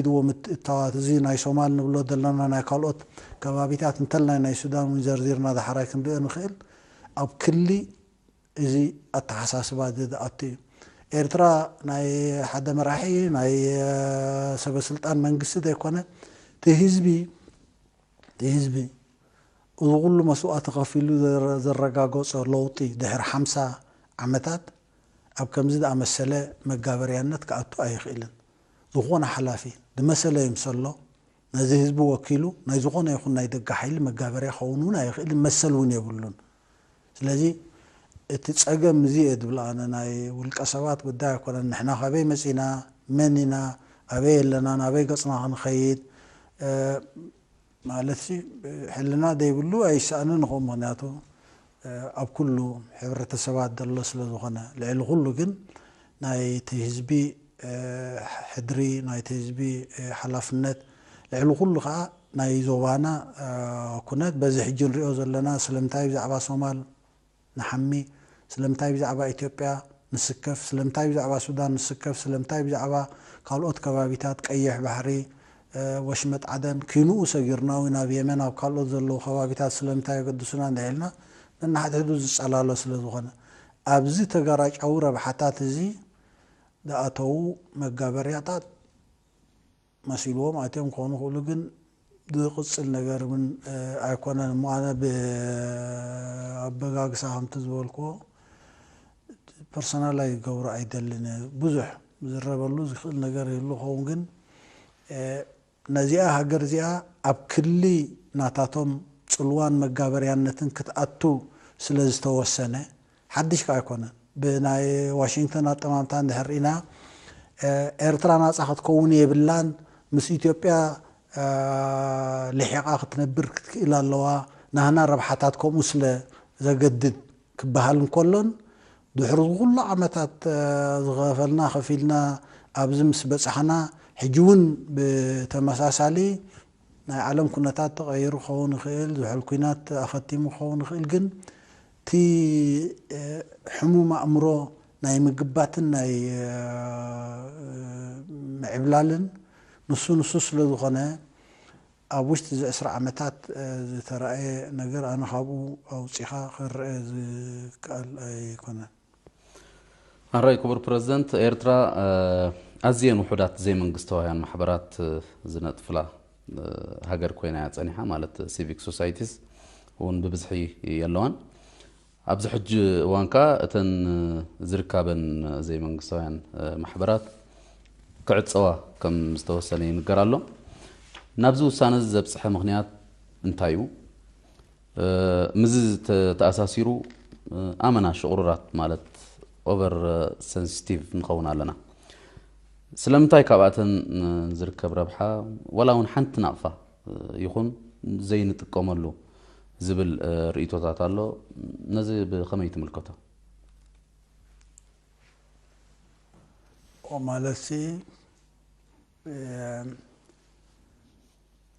ድዎ ምትእታዋት፣ እዚ ናይ ሶማል ንብሎ ዘለና፣ ናይ ካልኦት ከባቢታት እንተላይ ናይ ሱዳን እውን ዘርዚርና ዳሕራይ ክንሪኦ ንኽእል። ኣብ ክሊ እዚ ኣተሓሳስባ እዚ ዝኣቱ እዩ። ኤርትራ ናይ ሓደ መራሒ፣ ናይ ሰበ ስልጣን መንግስቲ ዘይኮነ፣ እቲ ህዝቢ፣ እቲ ህዝቢ እዚ ኩሉ መስዋእቲ ከፊሉ ዘረ-፣ ዘረጋገጾ ለውጢ ድሕሪ ሓምሳ ዓመታት ኣብ ከምዚ ዝኣመሰለ መጋበርያነት ክኣቱ ኣይኽእልን። ዝኾነ ሓላፊ ዝመሰለ ይምሰሎ፣ ነዚ ህዝቢ ወኪሉ ናይ ዝኾነ ይኹን ናይ ደገ ሓይሊ መጋበርያ ክኸውን እውን ኣይኽእልን፣ መሰል እውን የብሉን። ስለዚ እቲ ጸገም እዚ እየ ዝብል ኣነ፣ ናይ ውልቀ ሰባት ጉዳይ ኣይኮነን። ንሕና ካበይ መጺና፣ መን ኢና፣ ኣበይ ኣለና፣ ናበይ ገጽና ክንኸይድ፣ እ፣ ማለት ሲ፣ ሕልና ዘይብሉ ኣይሰኣንን ይኸውን። ምኽንያቱ፣ እ፣ ኣብ ኩሉ ሕብረተሰባት ዘሎ ስለ ዝኾነ፣ ልዕሊ ኩሉ ግን ናይቲ ህዝቢ፣ እ፣ ሕድሪ፣ ናይቲ ህዝቢ፣ እ፣ ሓላፍነት፣ ልዕሊ ኩሉ ከዓ ናይ ዞባና፣ እ፣ ኩነት በዚ ሕጂ ንሪኦ ዘለና፣ ስለምንታይ ብዛዕባ ሶማል ንሓሚ፣ ስለምንታይ ብዛዕባ ኢትዮጵያ ንስከፍ፣ ስለምንታይ ብዛዕባ ሱዳን ንስከፍ፣ ስለምንታይ ብዛዕባ ካልኦት ከባቢታት ቀይሕ ባሕሪ፣ እ፣ ወሽመጥ ዓደን፣ ኪንኡ ሰጊርና እውን ናብ የመን፣ ኣብ ካልኦት ዘለዉ ከባቢታት ስለምንታይ የገድሱና እንድዒልና፣ ነንሓድሕዱ ዝጸላሎ ስለ ዝኾነ፣ ኣብዚ ተጋራጫዊ ረብሓታት እዚ ዝኣተዉ መጋበርያታት መሲልዎም ኣትዮም ክኾኑ ይኽእሉ፣ ግን ዝቕጽል ነገር እውን፣ እ፣ ኣይኮነን እሞ፣ ኣነ ብኣበጋግሳ ከምቲ ዝበልክዎ ፐርሰናል ኣይገብሮ ኣይደልን እየ። ብዙሕ ዝረበሉ ዝኽእል ነገር ይህሉ ኸውን፣ ግን፣ እ፣ ነዚኣ ሃገር እዚኣ ኣብ ክሊ ናታቶም ጽልዋን መጋበርያነትን ክትኣቱ ስለ ዝተወሰነ፣ ሓድሽ ከኣ ኣይኮነን። ብናይ ዋሽንግተን ኣጠማምታ እንድሕር ርኢና፣ እ፣ ኤርትራ ናጻ ክትከውን የብላን፣ ምስ ኢትዮጵያ፣ እ፣ ልሒቓ ክትነብር ክትክእል ኣለዋ፣ ናህና ረብሓታት ከምኡ ስለ ዘገድድ ክበሃል እንከሎን፣ ድሕሪ ኩሉ ዓመታት፣ እ፣ ዝኸፈልና ከፊልና ኣብዚ ምስ በጻሕና፣ ሕጂ እውን ብተመሳሳሊ ናይ ዓለም ኩነታት ተቐይሩ ክኸውን ይኽእል፣ ዝሑል ኲናት ኣኸቲሙ ክኸውን ይኽእል፣ ግን እቲ፣ እ፣ ሕሙም ኣእምሮ ናይ ምግባትን ናይ፣ እ፣ ምዕብላልን ንሱ ንሱ ስለ ዝኾነ፣ ኣብ ውሽጢ እዚ ዕስራ ዓመታት፣ እ፣ ዝተራእየ ነገር ኣነ ካብኡ ኣውጺኻ ክረአ ዝከኣል ኣይኮነን። ኣራይ ክቡር ፕረዚደንት፣ ኤርትራ፣ እ፣ ኣዝየን ውሑዳት ዘይመንግስታውያን ማሕበራት፣ እ፣ ዝነጥፍላ፣ እ፣ ሃገር ኮይና እያ ጸኒሓ፣ ማለት ሲቪክ ሶሳይቲስ እውን ብብዝሒ የለዋን። ኣብዚ ሕጂ እዋን ከኣ እተን፣ እ፣ ዝርካበን ዘይመንግስታውያን፣ እ፣ ማሕበራት ክዕጸዋ ከም ዝተወሰነ ይንገር ኣሎ። ናብዚ ውሳነ እዚ ዘብጽሐ ምኽንያት እንታይ እዩ? እ፣ ምስዚ ተ-፣ ተኣሳሲሩ፣ እ፣ ኣመና ሽቑሩራት ማለት ኦቨር፣ እ፣ ሰንሲቲቭ ንኸውን ኣለና። ስለምንታይ ካብኣተን፣ እ፣ ዝርከብ ረብሓ ዋላ እውን ሓንቲ ናቕፋ፣ እ፣ ይኹን ዘይንጥቀመሉ ዝብል፣ እ፣ ርእይቶታት ኣሎ። ነዚ ብኸመይ ትምልከቶ? ኦ፣ ማለት ሲ፣ እ፣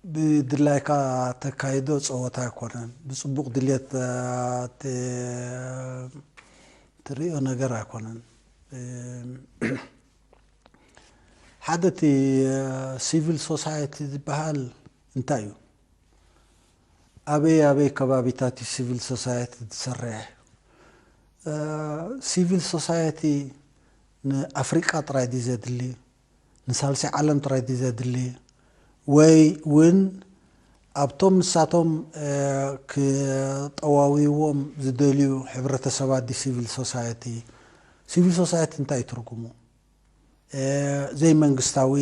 ብድላይካ ተካይዶ ጸወታ ኣይኮነን። ብጽቡቕ ድልየት፣ እ፣ ት-፣ ትርእዮ ነገር ኣይኮነን። እ፣ ሓደ እቲ፣ እ፣ ሲቪል ሶሳይቲ ዝበሃል እንታይ እዩ? ኣበይ ኣበይ ከባቢታት እዩ ሲቪል ሶሳይቲ ዝሰርሕ? እ፣ ሲቪል ሶሳይቲ ንኣፍሪቃ ጥራይ ድዩ ዘድሊ? ንሳልሳይ ዓለም ጥራይ ድዩ ዘድሊ? ወይ እውን ኣብቶም ንሳቶም፣ እ፣ ክጠዋውይዎም ዝደልዩ ሕብረተሰባት ድዩ ሲቪል ሶሳይቲ? ሲቪል ሶሳይቲ እንታይ እዩ ትርጉሙ? እ፣ ዘይመንግስታዊ፣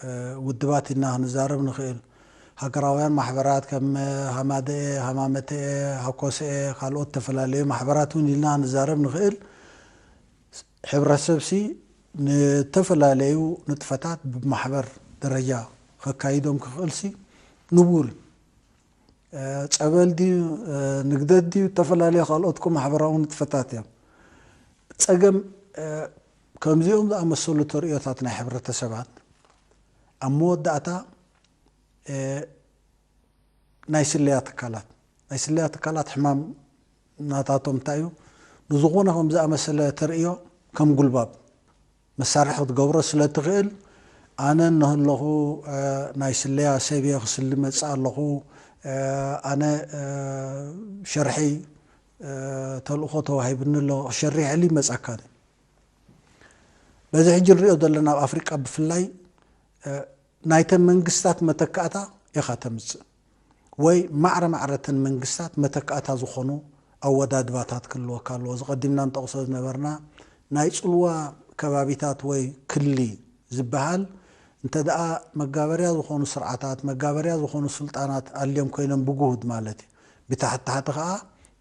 እ፣ ውድባት ኢልና ክንዛረብ ንኽእል። ሃገራውያን ማሕበራት ከም ሃማደኤ፣ ሃማመተኤ፣ ሃኮሰኤ፣ ካልኦት ዝተፈላለዩ ማሕበራት እውን ኢልና ክንዛረብ ንኽእል። ሕብረተሰብሲ ንተፈላለዩ ንጥፈታት ብማሕበር ደረጃ ከካይዶም ክኽእልሲ ንቡር እዩ። እ፣ ጸበል ድዩ፣ እ፣ ንግደት ድዩ፣ ዝተፈላለዩ ካልኦት እኮ ማሕበራዊ ንጥፈታት እዮም። ጸገም፣ እ፣ ከምዚኦም ዝኣመሰሉ ተርእዮታት ናይ ሕብረተሰባት ኣብ መወዳእታ፣ እ፣ ናይ ስለያ ትካላት፣ ናይ ስለያ ትካላት ሕማም ናታቶም እንታይ እዩ? ንዝኾነ ከም ዝኣመሰለ ተርእዮ ከም ጉልባብ መሳርሒ ክትገብሮ ስለ ትኽእል፣ ኣነ እንህለኹ ናይ ስለያ ሰብ እየ፣ ክስሊ መፅእ ኣለኹ፣ ኣነ ሸርሒ ተልእኾ ተዋሂብኒ ኣሎ፣ ክሸርሕ ኢሉ ይመፀካ። በዚ ሕጂ ንሪኦ ዘለና ኣብ ኣፍሪቃ ብፍላይ ናይተን መንግስታት መተካእታ ኢኻ ተምፅእ፣ ወይ ማዕረ ማዕረተን መንግስታት መተካእታ ዝኾኑ ኣወዳድባታት ክህልወካ ኣለዎ። ዝቐዲምና ንጠቕሶ ዝነበርና ናይ ፅልዋ ከባቢታት ወይ ክሊ ዝበሃል እንተ ደኣ መጋበርያ ዝኾኑ ስርዓታት፣ መጋበርያ ዝኾኑ ስልጣናት ኣልዮም ኮይኖም ብጉሁድ ማለት እዩ። ብታሕቲ ታሕቲ ከኣ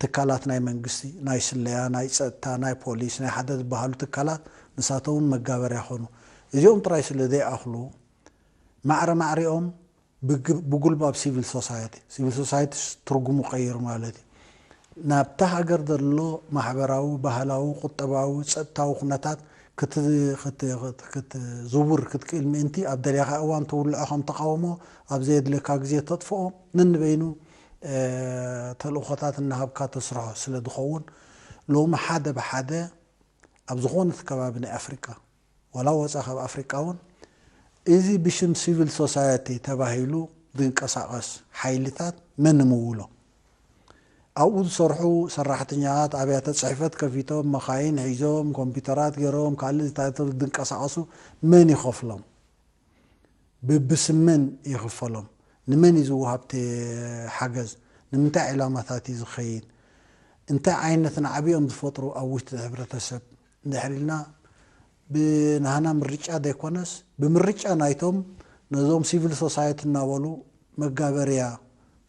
ትካላት ናይ መንግስቲ፣ ናይ ስለያ፣ ናይ ጸጥታ፣ ናይ ፖሊስ፣ ናይ ሓደ ዝበሃሉ ትካላት ንሳቶም እውን መጋበርያ ኾኑ። እዚኦም ጥራይ ስለ ዘይኣኽሉ ማዕረ ማዕሪኦም ብግ-፣ ብጉልባብ ሲቪል ሶሳይቲ፣ ሲቪል ሶሳይቲ ትርጉሙ ቀይሩ ማለት እዩ። ናብታ ሃገር ዘሎ ማሕበራዊ፣ ባህላዊ፣ ቁጠባዊ፣ ጸጥታዊ ኩነታት ክት-፣ ክት-፣ ክት-፣ ክትዝውር ክትክእል ምእንቲ ኣብ ደልያኻ እዋን ትውልዖ ከም ተቃውሞ፣ ኣብ ዘየድልየካ ግዜ ተጥፍኦ፣ ነንበይኑ ተልእኾታት እናሃብካ ተስርሖ ስለ ዝኸውን ሎሚ ሓደ ብሓደ ኣብ ዝኾነት ከባቢ ናይ ኣፍሪቃ ዋላ ወፃ ካብ ኣፍሪቃ እውን እዚ ብሽም ሲቪል ሶሳይቲ ተባሂሉ ዝንቀሳቐስ ሓይልታት መን ንምውሎ? ኣብኡ ዝሰርሑ ሰራሕተኛታት ኣብያተ ፅሕፈት ከፊቶም መኻይን ሒዞም ኮምፒውተራት ገይሮም ካልእ ዝታተሉ ዝንቀሳቐሱ መን ይኸፍሎም? ብብስም መን ይኽፈሎም? ንመን እዩ ዝወሃብ እቲ ሓገዝ? ንምንታይ ዕላማታት እዩ ዝኸይድ? እንታይ ዓይነት ናዕቢ እዮም ዝፈጥሩ ኣብ ውሽጢ ሕብረተሰብ? እንድሕር ኢልና ብናህና ምርጫ ዘይኮነስ ብምርጫ ናይቶም ነዞም ሲቪል ሶሳይቲ እናበሉ መጋበርያ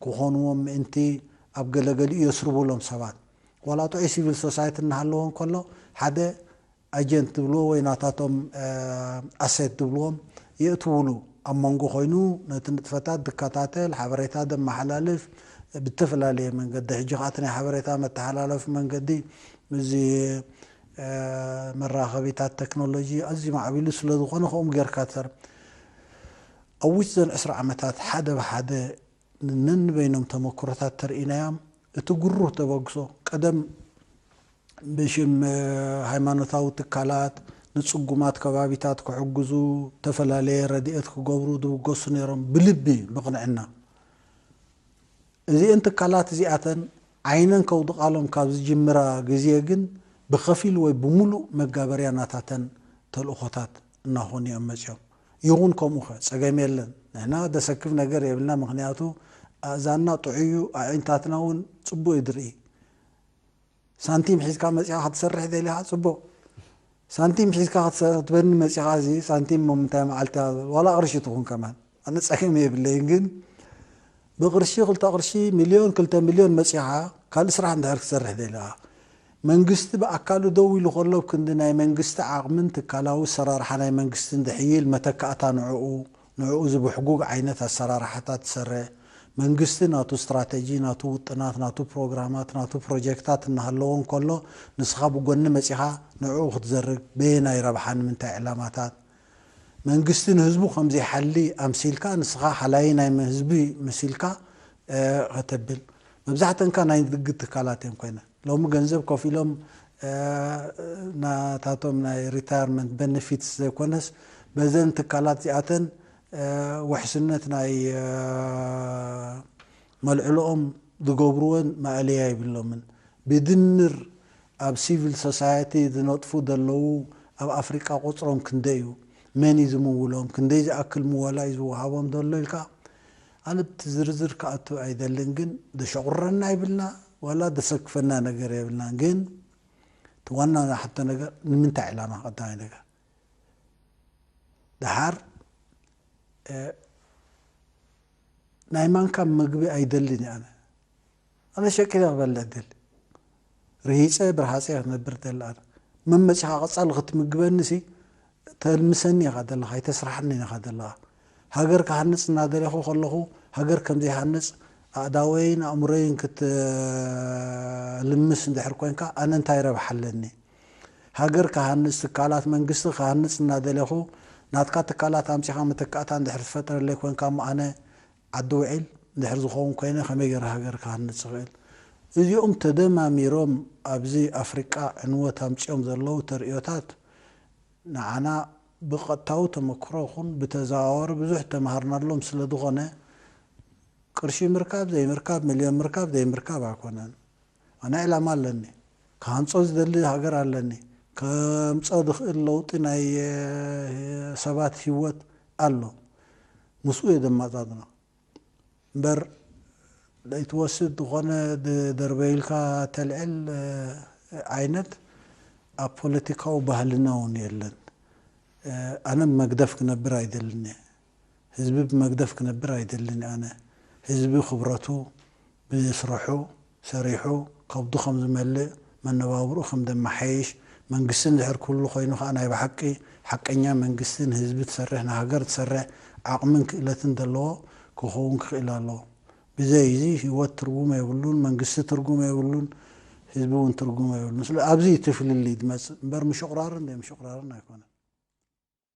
ክኾንዎም ምእንቲ ኣብ ገለገሊኡ የስርብሎም ሰባት ዋላ ጥዑይ ሲቪል ሶሳይቲ እናሃለዎ እንከሎ ሓደ ኣጀንት ዝብልዎ ወይ ናታቶም ኣሴት ዝብልዎም የእትውሉ ኣብ መንጎ ኮይኑ ነቲ ንጥፈታት ዝከታተል ሓበሬታ ዘመሓላልፍ ብተፈላለየ መንገዲ ሕጂ ከዓ እቲ ናይ ሓበሬታ መተሓላለፊ መንገዲ እዚ መራኸቢታት ቴክኖሎጂ ኣዝዩ ማዕቢሉ ስለ ዝኾነ ከምኡ ጌርካ ትሰር ኣብ ውሽጢ ዘን ዕስራ ዓመታት ሓደ ብሓደ ነንበይኖም ተመክሮታት ተርእናዮም እቲ ግሩህ ተበግሶ ቀደም ብሽም ሃይማኖታዊ ትካላት ንፅጉማት ከባቢታት ክሕግዙ ተፈላለየ ረድኤት ክገብሩ ዝብገሱ ነይሮም ብልቢ ብቕንዕና። እዚአን ትካላት እዚኣተን ዓይነን ከውድቓሎም ካብ ዝጅምራ ግዜ ግን ብኸፊል ወይ ብምሉእ መጋበርያ ናታተን ተልእኾታት እናኾኑ እዮም መፅኦም። ይኹን ከምኡ ኸ ፀገም የለን። ንሕና ደሰክፍ ነገር የብልና። ምኽንያቱ ኣእዛንና ጥዑይ እዩ፣ ኣዒንታትና እውን ፅቡቕ እዩ ዝርኢ። ሳንቲም ሒዝካ መፂኻ ክትሰርሕ ደሊኻ ፅቡቕ። ሳንቲም ሒዝካ ክትበኒ መፂኻ እዚ ሳንቲም ምንታይ መዓልቲ ዋላ ቅርሺ ትኹን ከማን ኣነ ፀገም የብለይን። ግን ብቅርሺ ክልተ ቅርሺ ሚልዮን ክልተ ሚልዮን መፂኻ ካልእ ስራሕ እንድሕር ክትሰርሕ ደሊኻ መንግስቲ ብኣካሉ ደው ኢሉ ከሎ ኣብ ክንዲ ናይ መንግስቲ ዓቕምን ትካላዊ ኣሰራርሓ ናይ መንግስትን ዝሕይል መተካእታ ንዕኡ ንዕኡ ዝብሕጉግ ዓይነት ኣሰራርሓታት ዝሰርሕ መንግስቲ ናቱ ስትራተጂ ናቱ ውጥናት ናቱ ፕሮግራማት ናቱ ፕሮጀክታት እናሃለዎ እንከሎ ንስኻ ብጎኒ መፂኻ ንዕኡ ክትዘርግ በየናይ ረብሓ ንምንታይ ዕላማታት መንግስቲ ንህዝቡ ከምዘይሓሊ ኣምሲልካ ንስኻ ሓላይ ናይ ህዝቢ መሲልካ ከተብል መብዛሕተንካ ናይ ንግድ ትካላት እዮም ኮይነ ሎሚ ገንዘብ ከፊሎም ናታቶም ናይ ሪታርመንት በነፊትስ ዘይኮነስ በዘን ትካላት እዚኣተን ውሕስነት ናይ መልዕልኦም ዝገብርዎን ማእለያ ይብሎምን። ብድምር ኣብ ሲቪል ሶሳይቲ ዝነጥፉ ዘለዉ ኣብ ኣፍሪቃ ቁፅሮም ክንደይ እዩ? መን እዩ ዝምውሎም? ክንደይ ዝኣክል ምወላ እዩ ዝወሃቦም ዘሎ ኢልካ ኣነ ብቲ ዝርዝር ክኣቱ ኣይደልን፣ ግን ዘሸቑረና ይብልና ዋላ ዘሰክፈና ነገር የብልናን። ግን እቲ ዋና ዝሓቶ ነገር ንምንታይ ዕላማ ቀዳማይ ነገር ደሓር ናይ ማንካ ምግቢ ኣይደልን እየ። ኣነ ኣነ ሸቂለ ክበልዕ ደሊ ርሂፀ ብርሃፀ ክነብር ደሊ ኣነ መመፂኻ ቀፃሊ ክትምግበኒ ሲ ተልምሰኒ ኢኻ ዘለኻ ኣይተስራሕኒ ኢኻ ዘለኻ። ሃገር ክሃንፅ እናደለኹ ከለኹ ሃገር ከም ዘይሃንፅ ኣእዳወይን ኣእምሮይን ክትልምስ እንድሕር ኮንካ ኣነ እንታይ ረብሓ ኣለኒ? ሃገር ክሃንፅ ትካላት መንግስቲ ክሃንፅ እናደለኹ ናትካ ትካላት ኣምፂኻ መተካእታ እንድሕር ትፈጥረለይ ኮንካ እሞ ኣነ ዓዲ ውዒል እንድሕር ዝኸውን ኮይነ ከመይ ገይረ ሃገር ክሃንፅ ይኽእል? እዚኦም ተደማሚሮም ኣብዚ ኣፍሪቃ ዕንወት ኣምፂኦም ዘለዉ ተርእዮታት ንዓና ብቐጥታዊ ተመክሮ ኹን ብተዘዋወሪ ብዙሕ ተምሃርናሎም ስለ ዝኾነ፣ ቅርሺ ምርካብ ዘይምርካብ፣ ሚልዮን ምርካብ ዘይምርካብ ኣይኮነን። ኣነ ዕላማ ኣለኒ። ክሃንጾ ዝደሊ ሃገር ኣለኒ። ከምጾ ዝኽእል ለውጢ ናይ ሰባት ህይወት ኣሎ። ምስኡ እየ ዘማጻጽኖ። እምበር ለይትወስድ ዝኾነ ደርበይልካ ተልዕል ዓይነት ኣብ ፖለቲካዊ ባህልና እውን የለን። ኣነ ብመግደፍ ክነብር ኣይደልን እየ። ህዝቢ ብመግደፍ ክነብር ኣይደልን እየ። ኣነ ህዝቢ ክብረቱ ብስርሑ ሰሪሑ ከብዱ ከም ዝመልእ፣ መነባብርኡ ከም ዘመሓይሽ፣ መንግስቲ እንድሕር ክህሉ ኮይኑ ከዓ ናይ ብሓቂ ሓቀኛ መንግስቲ ንህዝቢ ትሰርሕ፣ ንሃገር ትሰርሕ ዓቕምን ክእለትን ዘለዎ ክኸውን ክኽእል ኣለዎ። ብዘይ እዚ ህይወት ትርጉም የብሉን፣ መንግስቲ ትርጉም የብሉን፣ ህዝቢ እውን ትርጉም የብሉን። ስለ ኣብዚ እቲ ፍልልይ ዝመፅእ እምበር ምሽቑራርን ዘይምሽቑራርን ኣይኮነን።